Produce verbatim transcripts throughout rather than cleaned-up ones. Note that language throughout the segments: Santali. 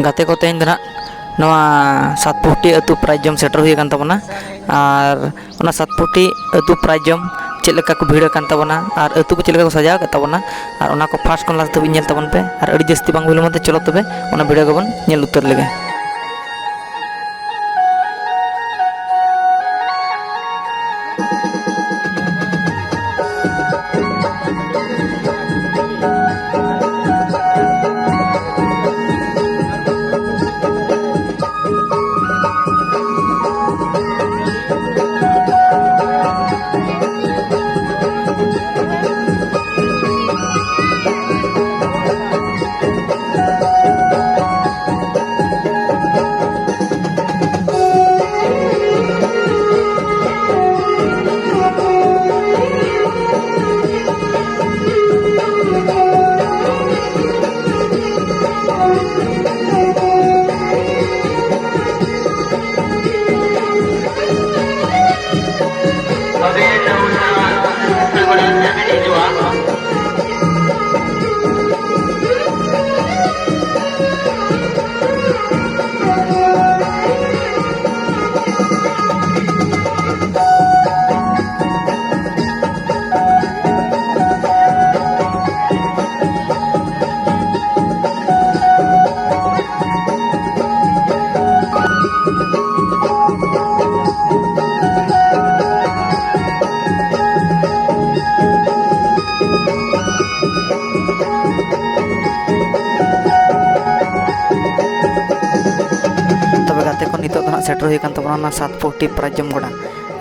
ᱜᱟᱛᱮ ᱠᱚ, ᱛᱮᱦᱮᱧ ᱫᱚ ᱱᱟᱦᱟᱜ ᱱᱚᱣᱟ ᱥᱟᱛᱯᱩᱦᱴᱤ ᱟᱹᱛᱩ ᱯᱨᱟᱭᱤᱡᱽ ᱡᱚᱢ ᱥᱮᱴᱮᱨ ᱦᱩᱭ ᱟᱠᱟᱱ ᱛᱟᱵᱚᱱᱟ᱾ ᱟᱨ ᱚᱱᱟ ᱥᱟᱛᱯᱩᱦᱴᱤ ᱟᱹᱛᱩ ᱯᱨᱟᱭᱤᱡᱽ ᱡᱚᱢ ᱪᱮᱫ ᱞᱮᱠᱟ ᱠᱚ ᱵᱷᱤᱲ ᱟᱠᱟᱱ ᱛᱟᱵᱚᱱᱟ ᱟᱨ ᱟᱹᱛᱩ ᱠᱚ ᱪᱮᱫ ᱞᱮᱠᱟ ᱠᱚ ᱥᱟᱡᱟᱣ ᱟᱠᱟᱫ ᱛᱟᱵᱚᱱᱟ, ᱟᱨ ᱚᱱᱟ ᱠᱚ ᱯᱷᱟᱥᱴ ᱠᱷᱚᱱ ᱞᱟᱥᱴ ᱫᱷᱟᱹᱵᱤᱡ ᱧᱮᱞ ᱛᱟᱵᱚᱱ ᱯᱮ᱾ ᱟᱨ ᱟᱹᱰᱤ ᱡᱟᱹᱥᱛᱤ ᱵᱟᱝ ᱵᱤᱞᱚᱢ ᱠᱟᱛᱮ ᱪᱚᱞᱚ ᱛᱚᱵᱮ ᱚᱱᱟ ᱵᱷᱤᱰᱤᱭᱳ ᱜᱮᱵᱚᱱ ᱧᱮᱞ ᱩᱛᱟᱹᱨ ᱞᱮᱜᱮ᱾ ᱛᱚᱵᱮ ᱜᱟᱛᱮ ᱠᱚ, ᱱᱤᱛᱚᱜ ᱫᱚ ᱱᱟᱜ ᱥᱮᱴᱮᱨ ᱦᱩᱭ ᱟᱠᱟᱱ ᱛᱟᱵᱚᱱᱟ ᱚᱱᱟ ᱥᱟᱛᱯᱩᱦᱴᱤ ᱯᱨᱟᱭᱤᱡᱽ ᱡᱚᱢ ᱜᱚᱰᱟ᱾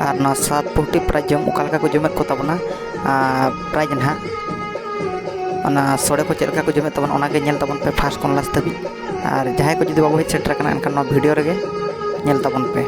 ᱟᱨ ᱱᱚᱣᱟ ᱥᱟᱛᱯᱩᱦᱴᱤ ᱯᱨᱟᱭᱤᱡᱽ ᱡᱚᱢ ᱚᱠᱟ ᱞᱮᱠᱟ ᱠᱚ ᱡᱚᱢᱮᱫ ᱠᱚ ᱛᱟᱵᱚᱱᱟ, ᱟᱨ ᱯᱨᱟᱭᱤᱡᱽ ᱱᱟᱦᱟᱜ ᱚᱱᱟ ᱥᱚᱲᱮ ᱠᱚ ᱪᱮᱫ ᱞᱮᱠᱟ ᱠᱚ ᱡᱚᱢᱮᱫ ᱛᱟᱵᱚᱱᱟ, ᱚᱱᱟᱜᱮ ᱧᱮᱞ ᱛᱟᱵᱚᱱ ᱯᱮ ᱯᱷᱟᱥᱴ ᱠᱷᱚᱱ ᱞᱟᱥᱴ ᱫᱷᱟᱹᱵᱤᱡ᱾ ᱟᱨ ᱡᱟᱦᱟᱸᱭ ᱠᱚ ᱡᱩᱫᱤ ᱵᱟᱵᱚ ᱦᱮᱡ ᱥᱮᱴᱮᱨ ᱟᱠᱟᱱᱟ, ᱮᱱᱠᱷᱟᱱ ᱱᱚᱣᱟ ᱵᱷᱤᱰᱤᱭᱳ ᱨᱮᱜᱮ ᱧᱮᱞ ᱛᱟᱵᱚᱱ ᱯᱮ᱾